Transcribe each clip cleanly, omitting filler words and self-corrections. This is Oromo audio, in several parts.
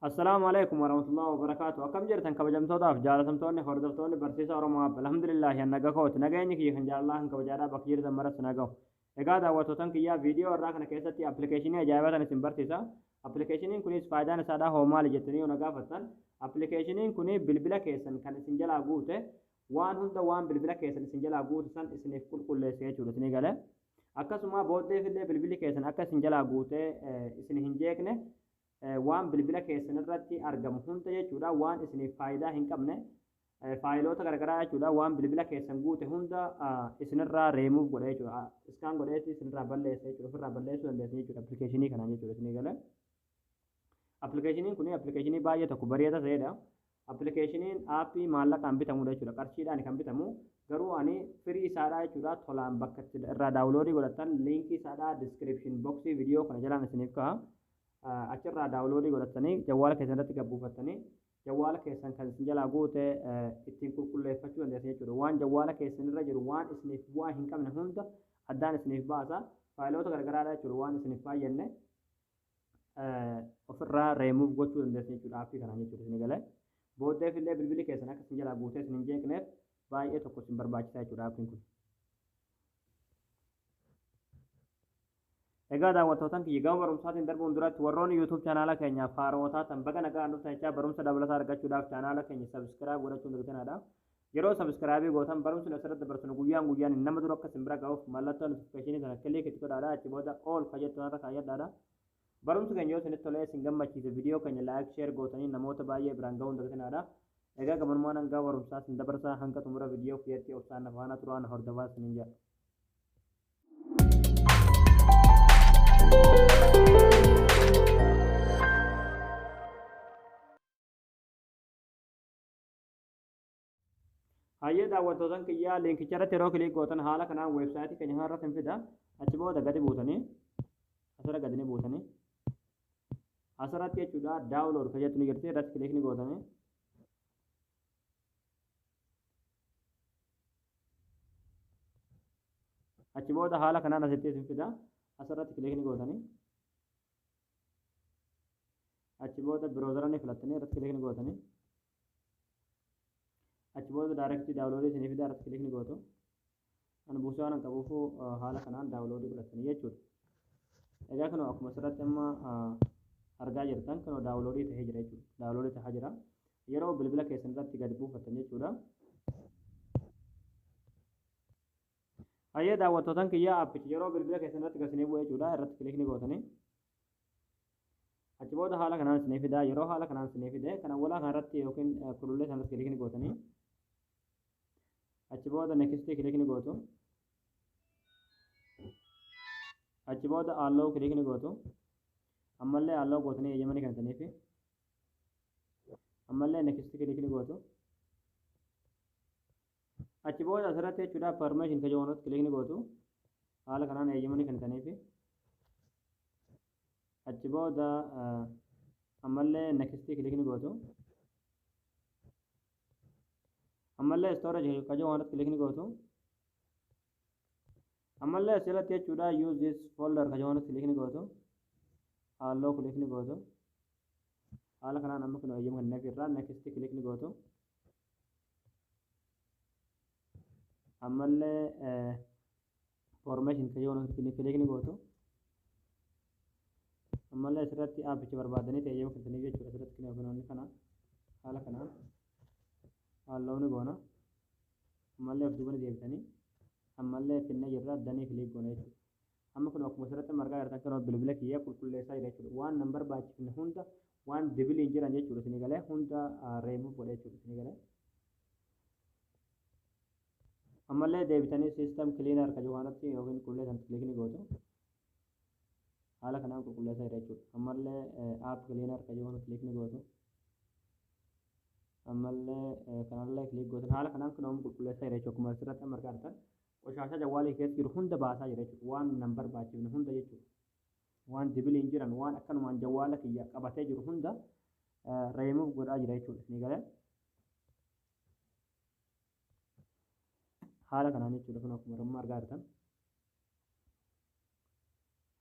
Assalaamu alaikum warahmatullahi wabarakaatu. Akkam jirtan kabajamtootaaf jaalatamtoonni hordoftoonni Barsiisa Oromoo App? Alhamdulillaahi, an naga kooti. Nageenyi kiyya kan jaalalaa kan kabajaadhaa bakka jirtan maratti na gahu. Egaa daawwattootan kiyyaa, viidiyoo irraa kana keessatti appilikeeshinii ajaa'ibaa tan isin barsiisa. Appilikeeshiniin kunis faayidaan isaadhaa hoo maali jettanii yoo na gaafattan, appilikeeshiniin kun bilbila keessan kan isin jalaa guute waan hunda, waan bilbila keessan isin jalaa guute san isiniif qulqulleessa jechuudha isinii galee. Akkasuma booddeefillee bilbilli keessan akka isin jalaa guutee isin hin jeeqne, waan bilbila keessan irratti argamu hunda jechuudha, waan isiniif faayidaa hin qabne, faayiloota garagaraa jechuudha, waan bilbila keessan guute hunda isinirraa reemuuf godha jechuudha. Scan godheeti isinirraa balleessa jechuudha. Ofirraa balleessuu dandeessan jechuudha appilikeeshinii kanaan jechuudha isinii galee. Appilikeeshiniin kun appilikeeshinii baay'ee tokko bareeda ta'edha. Appilikeeshiniin aappii maallaqaan bitamudha jechuudha. Qarshiidhaan kan bitamu, garuu ani firii isaadhaa jechuudha, tolaan bakka irraa download godhattan liinkii isaadhaa description box viidiyoo kana jalaan isiniif ka'a. Achirraa download godhattanii jawwaala keessan irratti gabbuufattanii jawwaala keessan kan isin jalaa guute ittiin qulqulleeffachuu dandeessan jechuudha. Waan jawwaala keessan irra jiru, waan isiniif bu'aa hin qabne hunda addaan isiniif baasa. Faayiloota garagaraadha jechuudha, waan isiniif baay'anne ofirraa reemuuf gochuu dandeessan jechuudha aappii kanaan jechuudha isin galee. Booddeef illee bilbilli keessan akka isin jalaa guutee isin hin jeeqneef baay'ee tokko isin barbaachisaa jechuudha aappiin kun. Egaa daawwattootan kiyya, gama barumsaatiin darbuun duratti warroonni YouTube chaanaala keenyaaf haarawaa taatan baga nagaan dhuftan jechaa, barumsa dabalataa argachuudhaaf chaanaala keenya subscribe godhachuun dagatinaa. Yeroo subscribe gootan barumsi nu asirratti dabarsinu guyyaan guyyaan nama dura akka isin bira ga'uuf mallattoo notification sana click itti godhaadha. Achi booda all ka jettu irra kaayyadhaadha. Barumsi keenya yoo isinitti tolee isin gammachiise, viidiyoo keenya like, share gootanii namoota baay'ee biraan ga'uun dagatinaadha. Egaa gabanumaan hanga barumsaa isin dabarsaa, hanga xumura viidiyoo kiyyatti obsaan na faana turaa, na hordofaa isiniin jedha. Hayyee daawwattootan kiyyaa, liinkicha irratti yeroo click gootan haala kanaan weebsaayitii keenya kana irratti hin fida. Achi booda gadi buutanii asirra gadi ni buutanii asirratti jechuudha download ka jettu ni jirti, irratti click ni gootanii. Achi booda haala kanaan asitti isin fida. Asirratti click ni gootanii. Achi booda browser ni filattanii irratti click ni gootanii. Achi booda direct download isinii fida, irratti click ni gootu. Ani buusee waan hin qabuufu haala kanaan download godhatanii jechuudha. Egaa kunoo akkuma asirratti amma argaa jirtan, kunoo download ta'ee jira jechuudha. Download ta'aa jira. Yeroo bilbila keessan irratti gadi buufattan jechuudha. Hayyee daawwattootan kiyyaa, aappichi yeroo bilbila keessan irratti gasinii bu'e jechuudha, irratti click ni gootanii. Achi booda haala kanaan isinii fida. Yeroo haala kanaan isinii fide, kana walaa kanarratti yookiin kulullee sanarratti click ni gootanii. Achi booda next click ni gootu. Achi booda allow click ni gootu. Ammallee allow gootanii eeyyamanii kennitaniifi. Ammallee next click ni gootu. Achi booda asirratti jechuudha permission ka jedhu irratti click ni gootu. Haala kanaan eeyyamanii kennitaniifi. Achi booda ammallee next click ni gootu. Ammallee storage ka jedhu irratti click ni gootu. Ammallee asirratti jechuudha use this folder ka jedhu irratti click ni gootu. Allow click ni gootu. Haala kanaan amma kun eeyyama kenneef irraa next click ni gootu. Ammallee permission ka jedhu irratti click ni gootu. Ammallee asirratti aappicha barbaadanii ta'e eeyyama kennitaniif jechuudha. Asirratti kunoonni kana haala kanaan allow ni goona. Ammallee of duuba ni deebitanii ammallee finnee jirra, done click goona jechuudha. Amma kun akkuma asirratti argaa jirtan kan bilbila kiyya qulqulleessaa jira jechuudha. Waan nan barbaachifne hunda, waan dibiliin jiran jechuudha isinii galee, hunda reemuuf godha jechuudha isinii galee. Ammallee deebitanii system cleaner ka jedhu kanatti yookiin qulqulleessan click ni gootu. Haala kanaan qulqulleessaa jira jechuudha. Ammallee app cleaner ka jedhu click ni gootu. Ammallee kanallee click gootan. Haala kanaan kun amma qulqulleessaa jira jechuudha. Akkuma asirratti amma argaa jirtan qoshaashaa jawwaalii keessa jiru hunda baasaa jira jechuudha. Waan nan barbaachifne hunda jechuudha. Waan dibiliin jiran, waan akkanumaan jawwaala kiyya qabatee jiru hunda reemuuf godhaa jira jechuudha. Isinii galee, haala kanaan jechuudha kun akkuma amma argaa jirtan.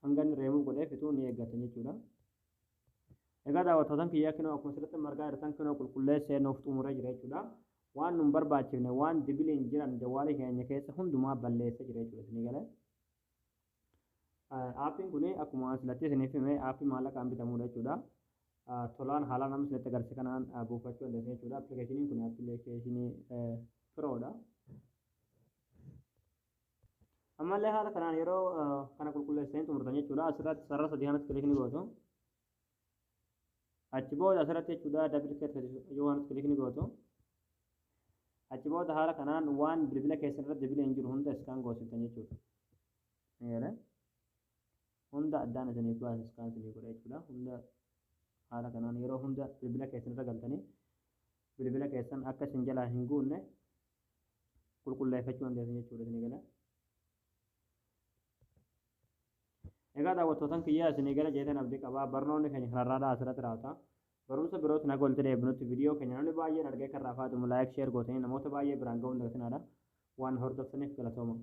Hanga inni reemuuf godhee fixuu ni eeggatan jechuudha. Egaa daawwattootan kiyyaa, kinoo akkuma asirratti margaa jirtan kinoo qulqulleessee nuuf xumuree jira jechuudha. Waan nun barbaachifne, waan dibiliin jiran jawwaalii keenya keessa hundumaa balleessee jira jechuudha isinii galee. Aappiin kun akkuma asilatti isiniif hime aappii maallaqaan bitamudha jechuudha. Tolaan haala nama isinitti agarsiise kanaan buufachuu dandeessan jechuudha. Appilikeeshiniin kun appilikeeshinii firoodha. Ammallee haala kanaan yeroo kana qulqulleessanii xumurtan jechuudha. Asirratti sarara sadii kanatti click ni gootu. Achi booda asirratti jechuudha duplicate yoo kanatti click ni gootu. Achi booda haala kanaan waan bilbila keessan irratti dibileen jiru hunda scan goosiftan jechuudha. Hunda addaan isiniif baasa, scan isinii godha jechuudha. Hunda haala kanaan yeroo hunda bilbila keessan irra galtanii bilbila keessan akka isin jalaa hin guunne qulqulleeffachuu dandeessan jechuudha isinii gala. Egaa daawwattootan kiyyaa, isinii gala jeetan abdii qabaa. Barnoonni keenya kanarraadhaa asirratti raawwata. Barumsa birootti naga walitti deebinutti viidiyoo keenya namni baay'een argee kan irraa fayyadamu like, share gootanii namoota baay'ee biraan ga'uun dagatinaadha. Waan hordoftaniif galatooma.